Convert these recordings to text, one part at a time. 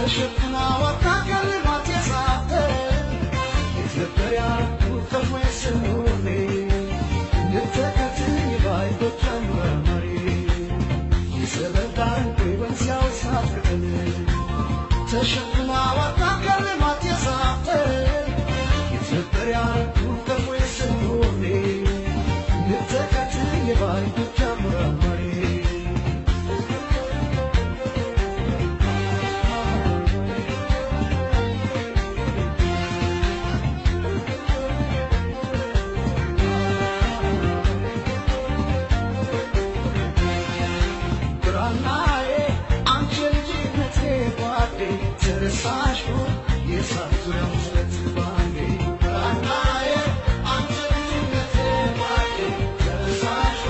ተሸፍና ወጣ ከልማት የሳተ የት ነበር ያልኩት ቀድሞ የስኖሬ ንተከትኝ ባይ ጎጃም መርማሪ የዘበዳን ወንዚያው ሳት ቅጠል ተሸፍና ወጣ ከልማት የሳተ የት ነበር ያልኩት ቀድሞ የስኖሬ ንተከትኝ ባይ ጎጃም መርማሪ ብራናዬ አንቺ ልጅነቴ ጓዴ ተረሳሽ የሳት ዙሪያው ስለት ባንዴ ብራናዬ አንቺ ልጅነቴ ጓዴ ተረሳሽ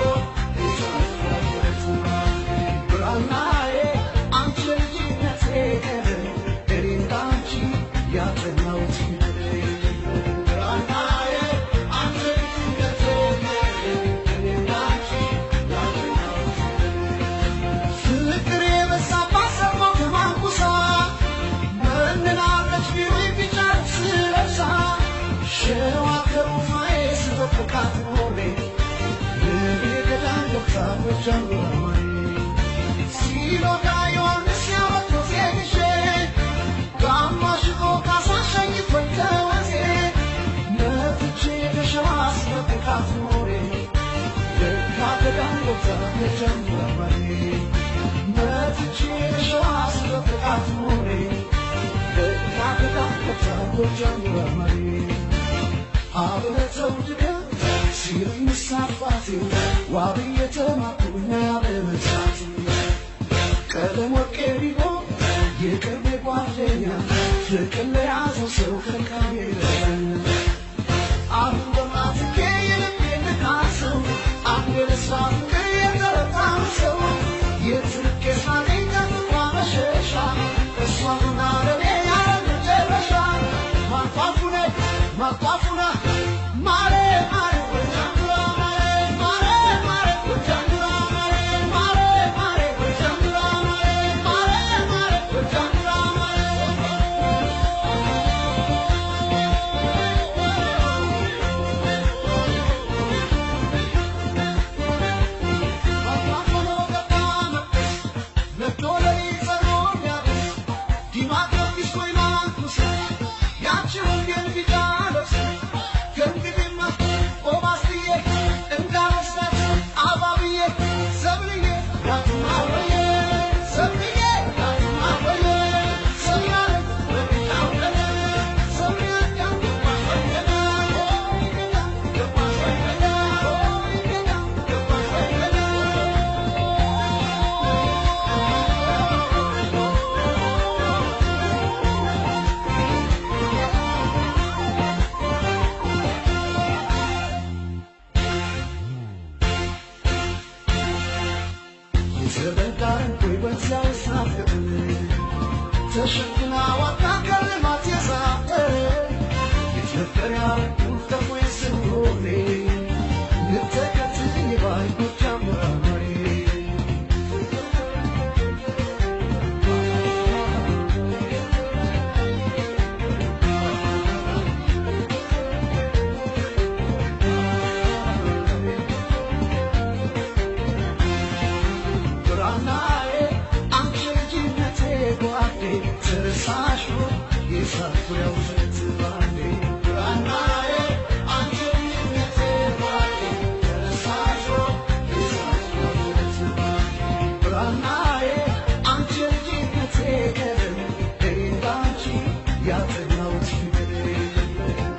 የሳት ዙሪያው ስለት ባንዴ ብራናዬ አንቺ ልጅነቴ ቀለም እኔ እንዳንቺ ያጠናሁት ፊደል ብራናዬ አንቺ ልጅነቴ ቀለም እኔ እንዳንቺ ያጠናሁት ፍቅር የበዛባት ሰማሁ ከማንኩሳ መንናለች ቢሉኝ ቢጫ ልብስ ለብሳ ሸዋ ከሩፋዬ ስጠብቃት ኖሬ ልቤ ገዳም ገብታ ጎጃም ጉራማሬ ሲሎጋ ዮሐንስ ያመጡት የግሼ ጋማ ሽጦ ካሳ ሸኝቶኝ ከወንዜ መጥቼ ከሸዋ ስጠብቃት ኖሬ ለካ ገዳም ገብታ ጎጃም ጉራማሬ መጥቼ ከሸዋ ስጠብቃት ኖሬ ለካ ገዳም ገብታ ጎጃም ጉራማሬ አብረተው ድገም ሲሉኝ አባቴ ዋብዬ ተማርኩኝ በመሳቴ ቀለም ወርቄ ቢሆን የቅርቤ ጓደኛ ፍቅር ለያዘው ሰው ከልካይ የለኝ። አሁን በማትኬ የልቤን ልካሰው አንድ ለሷ ፍቅር የተረታው ሰው የትርቄ ሳገኝ ከፍቅሯ መሸሻ እሷንና ለኔ ያለ መጨረሻ ማቋፉነ ማቋፉና ማሬ ማሬ ጎጃም ጉራማሬ ማሬ ማሬ ጎጃም ጉራማሬ ማሬ ማሬ ጎጃም ጉራማሬ ማሬ ማሬ ጎጃም ጉራማሬ ማቋፉኖ ገባ መቅደስ ነዶ ለሊት ጸጉር ያብስ ዲማ ጊዮርጊስ ወይ ማንኩስ ያቺ ወንጌል ቢጫ ለብስ ከእንግዲህማ ቆማስጥዬ እንዳልወስዳት አባብዬ ሰብልዬ ዳግማወዬ ሰብልዬ ዳግማወዬ ሰብያለኝ በቢጫው ቀለም ሰብያለኝ ገባሽ ወይ ገዳም ሆይ ገዳም ገባሽ ወይ ገዳም ሆይ ገዳም ገባሽ ወይ ገዳም የዘበዳን ወይ በዚያው ሳት ቅጠል ተሸፍና ወጣ ከልማት የሳተ የት ነበር ያልኩት ቀድሞ የስኖሬ ንተከትኝ ባይ ጎጃም ጉራማሬ ብራናዬ አንቺ ልጅነቴ ጓዴ ትርሳሹ የሳት ዙሪያው ስለት ባንዴ ብራናዬ አንቺ ልጅነቴ ጓዴ ትርሳሹ የሳት ዙሪያው ስለት ባንዴ ብራናዬ አንቺ ልጅነቴ ቀለም እኔ እንዳንቺ ያጠናሁት ፊደል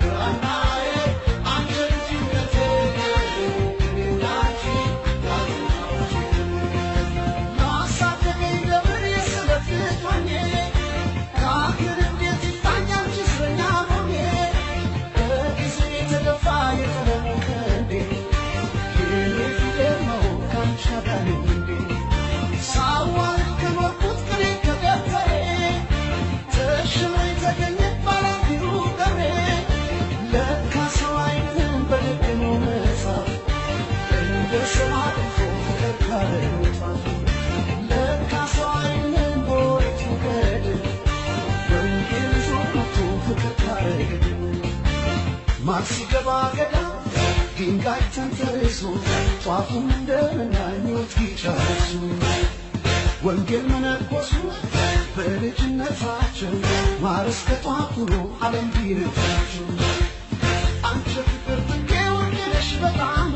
ብራናዬ አንቺ ልጅነቴ ቀለም እኔ እንዳንቺ ያጠናሁት ፊደል ማሳደገኝ ለምን የስለት ልጅ ሆኜ ከአገር እንዴት ይፍታኝ አንቺ እስረኛ ገዳም ድንጋይ ተንተርሶ ጧፉን እንደምናኙት ጊጫሱ ወንጌል መነኮሱ በልጅነታቸው ማር እስከ ጧፍ ሆኖ ዓለም ቢነታቸው። አንቺ ፍቅር ጥጌ ወርቅነሽ በጣም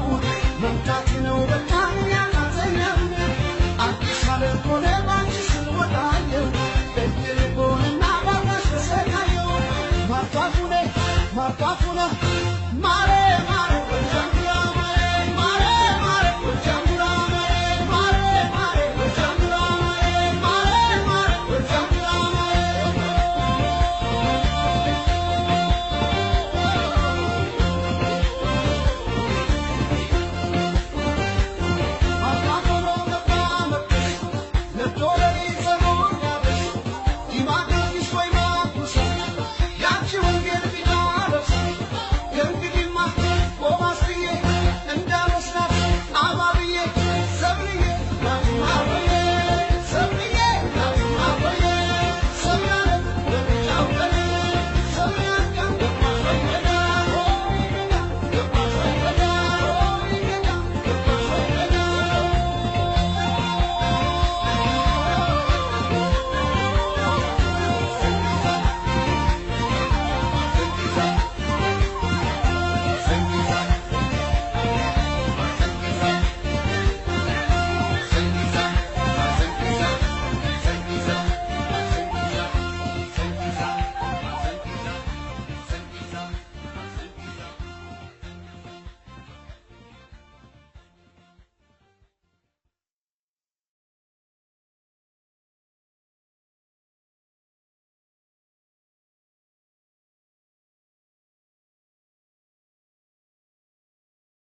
መምጣት ነው በጣም ያቃተኛል። አዲስ ዓለም ሆነ ባንቺ ስወጣየው እድል ሆነና ባላሽ ተሰቃየው። ማርጧፉነ ማርጧፉነ